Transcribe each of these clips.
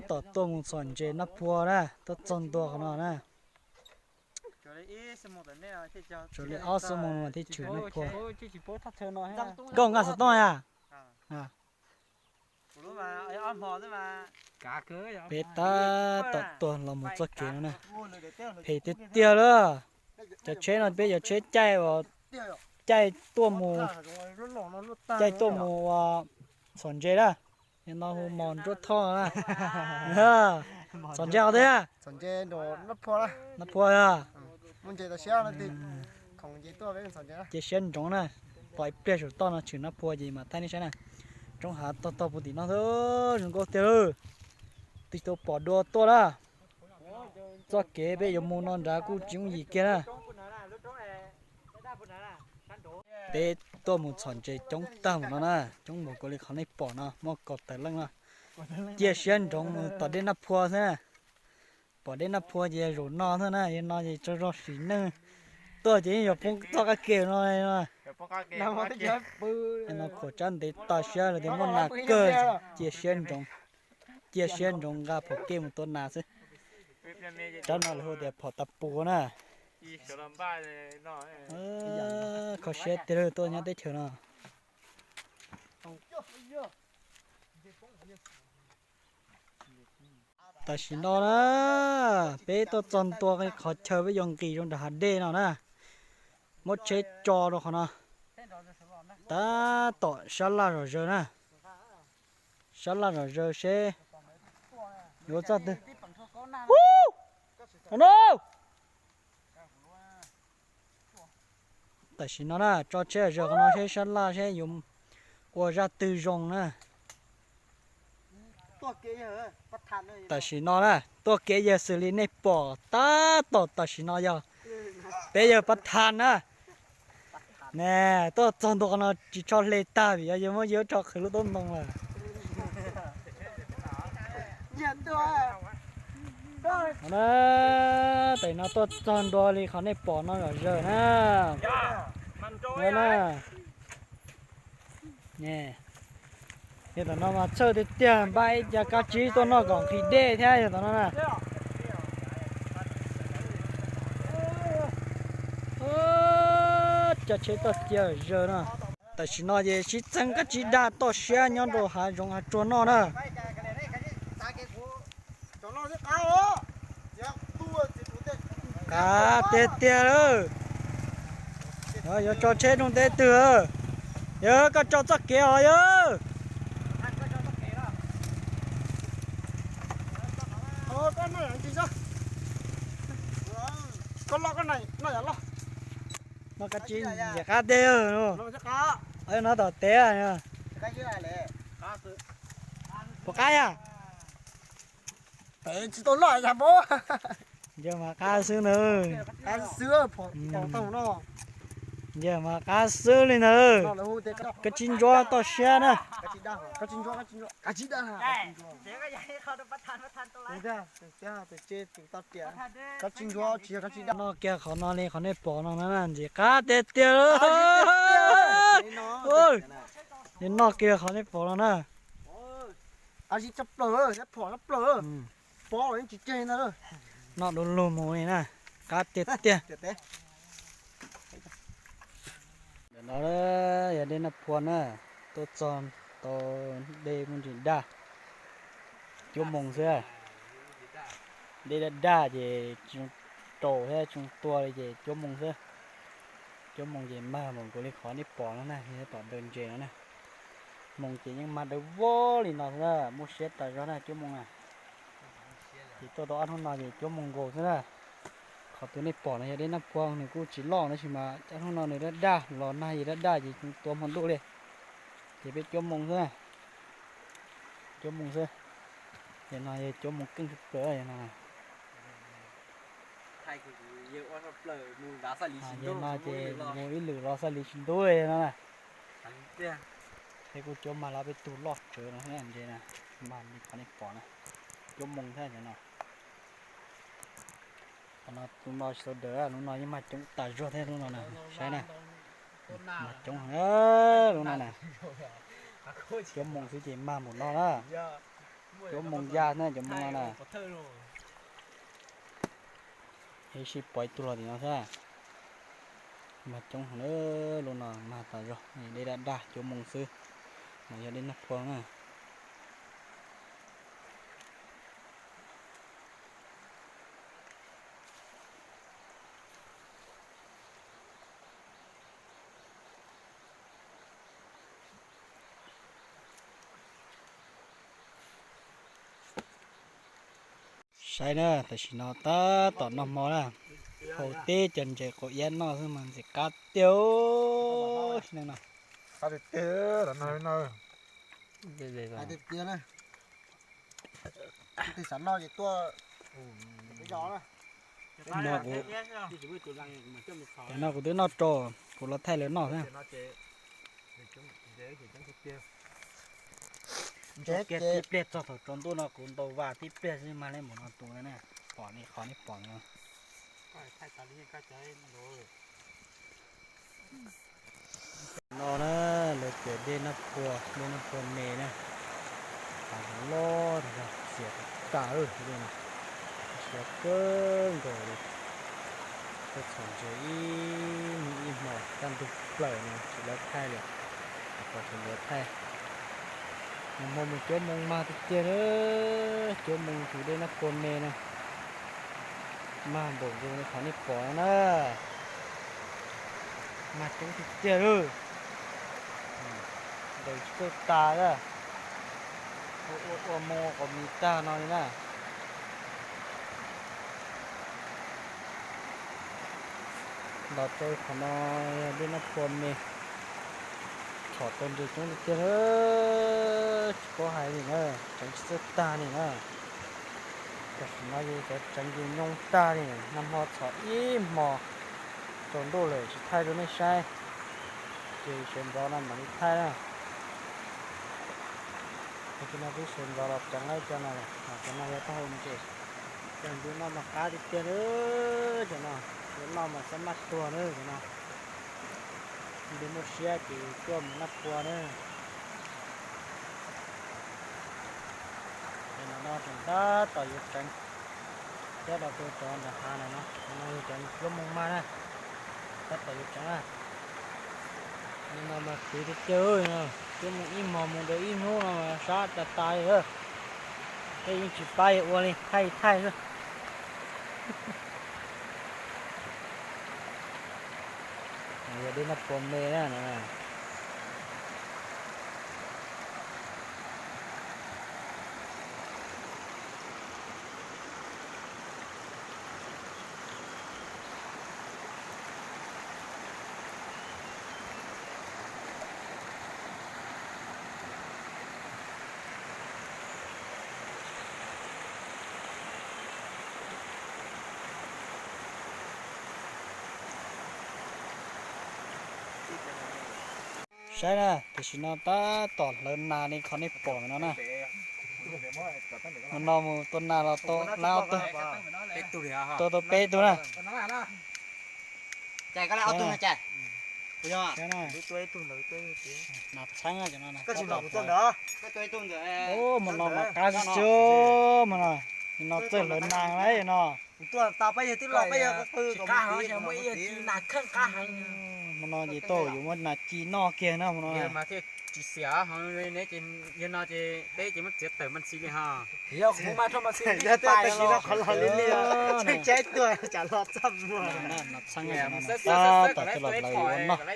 Tom tuaj mus txhom ntses Nab Phua na, tuaj txog ntua qhov no na. Tshuav li ob xuab moos mas thiaj tshwm Nab Phua. Nkauj nqa xov tooj ya. Peb tab tom tuaj los mus txoj kev no na, phem tiag tiag lawm. Cov tsheb no peb cov tsheb caij, caij tuaj mus, caij tuaj mus txhom ntses na. Nim no hu mos nruab thoj na. Txhom ntses qhov twg? Nab Phua. Cia siab ntsoov na, tos ib pliag saum toj no tshwm Nab Phua ces mam thaij nej saib na. Roob hav tog tog puag tim no xwb, zoo nkauj tiag lawm. Twb tsis tau pom dua tuaj na. Txoj kev peb yuav mus no nrad kuj tsis yooj yim kiag na. Peb tuaj mus txhom ntses coob tag npaum no na, coob npaum nkaus li qhov nej pom no muaj kaum tawm leej no. Cia siab ntsoov mus tom dej Nab Phua xwb na. Pom dej Nab Phua ces zaum no xwb na, yog no ces tsaug zog sim neej tuaj ces yeej yuav poob txoj qab ke no. No khuam tsab ntev tas siab lawm tias muaj nas kawg, cia siab ntsoov, cia siab ntsoov nqa phom kej mus tua nas xwb. Tsab no lawv hu tias phom tas pus na. Kho siab tiag lawm tuaj nyob teb chaws no. Tam sim no na, peb tuaj txog ntua qhov chaw peb yuav nqis rau nram hav dej no na. Muab tsheb tso rau qhov no, tab tom sab laj zom zaws na. Sab laj zom zaws seb yuav txog twg. Tam sim no na, tso tsheb zog qhov no seb sab laj seb yuav ua zaj twg zoo na. Tam sim no na, tuaj kev yawg xws li nej pom tab tom tam sim no yog peb yawg pab thas na. Ne, tuaj txog ntua qhov no tsis tshua hle tag vim yog yawg muab yawg tso qhwv lub tub ntoo lawm. Tam sim no tuaj txog ntua li qhov nej pom no zom zaws na. Yog tom no mas txhawj tiag tiag, npaj ib co kab tsib tuaj noj kom nqhis dej thiab yog tom no na. Cov tsheb toj cia zaws no. Tam sim no ces sib txeeb kab tsib dag toj siab nyob rau hav zoov hav tsuag noj na. Qab tiag tiag lawm. Yuav tso tsheb rooj teb twg? Yawg, koj tso txoj kev os yawg. Koj loj koj na, noj yam loj. Noj kab tsib ntxim qab tiag. No tom tev. Puas qab yam? Tsis tau loj yam pab. Ntsia mas qab xwb na. Ntsia mas qab xwb li ntawd. Kab tsib ntsuab toj siab na. Noj kiag qhov no li qhov nej pom no na, ntxim qab tiag tiag. Noj kiag qhov nej pom no na. Noj du lug mus li na, qab tiag tiag. Ntawm no yog dej Naj Phua na, tuaj txog tau dej muaj ntsis daj, cuab moos xwb. Dej daj daj ces tsis zoo raus thiab tsis zoo tua li ces cuab moos xwb. Cuab moos ces mag mus nkaus li qhov nej pom no na, yog tom daws ntses no na. Moos ces yeej mag dawb vog li no xwb na, muaj siab tas zog na cuab moos na. Ces tuaj tau ob hnub no ces cuab moos nkaus xwb na. Qhov twg nej pom no yog dej Naj Phua, nws kuj tsis loj tab sis mas ob hnub no nws daj daj los nag ces daj daj ces tua hmo ntuj li. Ces peb cuab moos xwb na. Cuab moos xwb. Ces no yog cuab moos keej tshaj plaws no. Ces no ces mus ib lwm los xaj li tsis ntub li no na. Peb kuj cuab mag los peb tug loj tsawv no thiab ntses na, mag li qhov nej pom na, cuab moos thiab no. Qhov no tus no tsis tau daws, lub no yeej mag coob tas zog thiab lub no na, saib na. Mag coob heev lub no na. Cuab moos xwb ces mag npaum no na. Cuab moo ya na, cov moo no na. Es sib pom ib tug los tim no xwb. Mag coob heev na, lub no mag tas zog, dej daj daj cuab moo xwb, mas yog dej nag phua na. Saib na, tam sim no tab tom noj hmo na, haus tib co ntses quav iab noj xwb mas ntxim qab tiag. Cov no kuv twb noj rau, kuv los thaij lawv noj xwb. Ntses kiag tib pliag txog thaum tsaus ntuj no kuv ntaus vas tib pliag xwb mag li npaum no tus na. Pom li qhov nej pom no. No na, lawv tias dej Nab Phua, dej Nab Phua me na. Hav zoov loj, xiav tas tas, siab kawg nkaus li. Tuaj txhom ntses ib hnub ib hmo kaj ntug plaws no tsis lawv thaij li, kom tsis lawv thaij. Mus hmo mus cuab moo mag tiag tiag na, cuab moo tus dej Nab Phua me na. Mag npaum nkaus li qhov nej pom no na. Mag coob tiag tiag lawm. Ntaus tsis txawj tas na. Ua ua ua moo ua qhov mis tag no li na. Los rau qhov no yog dej Nab Phua me, txhom tau ntses coob tiag tiag, tsis paub hais li na, tseev tsis txawj tag li na. Tam sim no yus cov tseev yus nyoo tag li, nag hmo txhom ib hmo, tsaus ntuj lawm tsis thaij rau nej saib, ces sawv ntxov no mam li thaij na. Cov no twb sawv ntxov los tseev lawm cov no, cov no yog taub hau ntses. Cov npua noj mas qab tiag tiag li, cov no, yuav noj mas xab maj tuag na cov no. Npua muaj siab ces tuaj mus Nab Phua na. Cov no tseem tab tom yuav tseev, coj los rau cov nram hav no, no yog cov cuab moo mag na, tab tom yuav tseev na. Nim no mas khwv tiag tiag, cuab moo ib hmo mus rau ib hnub no mas sab tas tas li. Peb yeej tsis pab ua li, thaij thaij xwb. Yog dej Nab Phua me na. Saib na, tam sim no tab tom hlawv nas li qhov nej pom no na. Mus no mus tua nas los tau lab ob tug, tua tau peb tug na. Nas txheeb cov no. Ub, mus no mas qab xwb xwb mus no, no txawj hlawv nas lawm no. Mus no ces tau yuav muab nas ci noj kiag na mus no. Yog no ces peb ces muab txiav tawm mas ntsis li ho. Yog kuv mas rho mas xij li, yog tej tab sis no qhov los li li, tsheb tuaj tsam los txaj muag. Nas txheeb tab tom coj los hlawv yuav ua noj.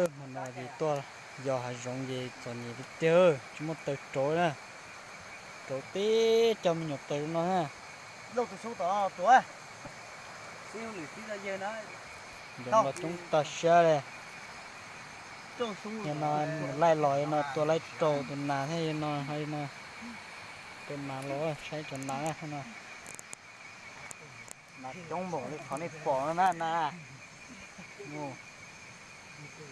Hmo no ces tuaj yos hav zoov ces txom nyem tiag tiag, tsis muaj taws rauv na. Rauv tib co me nyuam taws no na. Cov no coob tag siab li. Yog no mus laij los yog no tua laij rau tus nas thiab yog no, yog no tua nas los saib cov nas no. Nas coob npaum li qhov nej pom no na, nas.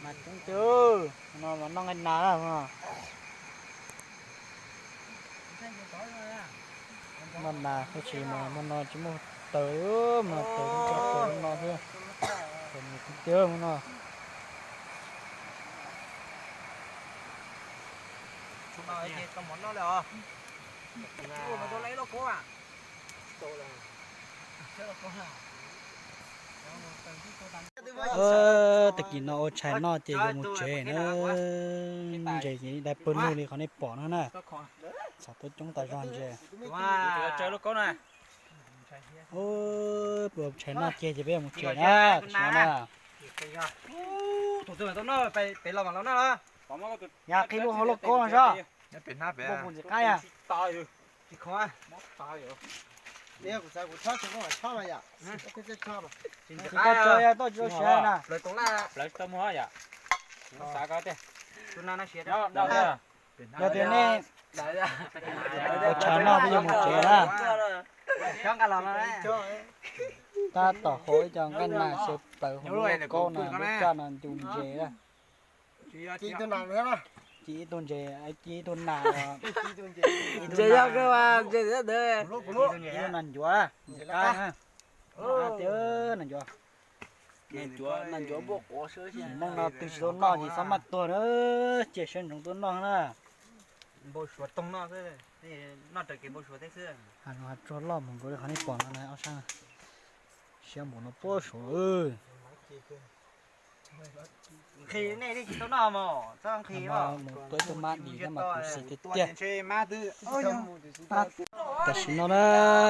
Nas coob tiag, no mas noj nqaij nas na. Noj nas tab sis mas hmo no tsis muaj taws, mas taws tso taws no xwb. Taws nws tiag tiag hmo no. Tag kis no ua tshais noj ces yuav mus tsev na. Ntses ces dai pawg lug li qhov nej pom no na. Txhom tuaj coob tas zog ntses. Ua tshais noj kiag ces peb yuav mus tsev na, tam sim no na. Yog qhib lub hauv lauj kaub no soj. Muaj ntxim qab yog. Tsis tau, tsis tau, tsis tau siav na. Yog tias nej ua tshais noj peb yuav mus tsev na. Tab tom hau ib co nqaij nas xyaw plaws hauv lub lauj kaub no, lub caj no ncu ntses na. Ci ib tug ntses, ci ib tug nas. Ntses yog kawg mas ntses thiab ntawd. Ib tug nas ncuav, ntses qab na. Tias nas ncuav. Neej no twg tsis tau noj ces txhob maj tuag na, cia siab ntsoov tuaj noj na. Npau suav toog noj xwb, noj raws kev npau suav thiab xwb. Hav zoov hav tsuag loj mus nkaus li qhov nej pom no na ob sab. Siab npaum no puag saud. Nqhis nej tsis tau noj mas txhob nqhis. Mus tua ib tug mab dim thiab mas kuv xis tiag tiag. Tam sim no na,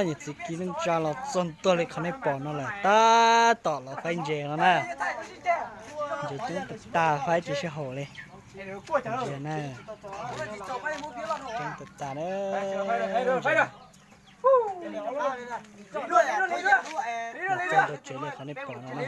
niam txiv Kib Neej Tsa los txog ntua li qhov nej pom no lawm, tab tom los faib ntses no na. Ntses coob tag tag, faib tsis sib haum li. Ntses na, coob tag tag na. Los txog ntua tsev li qhov nej pom no na.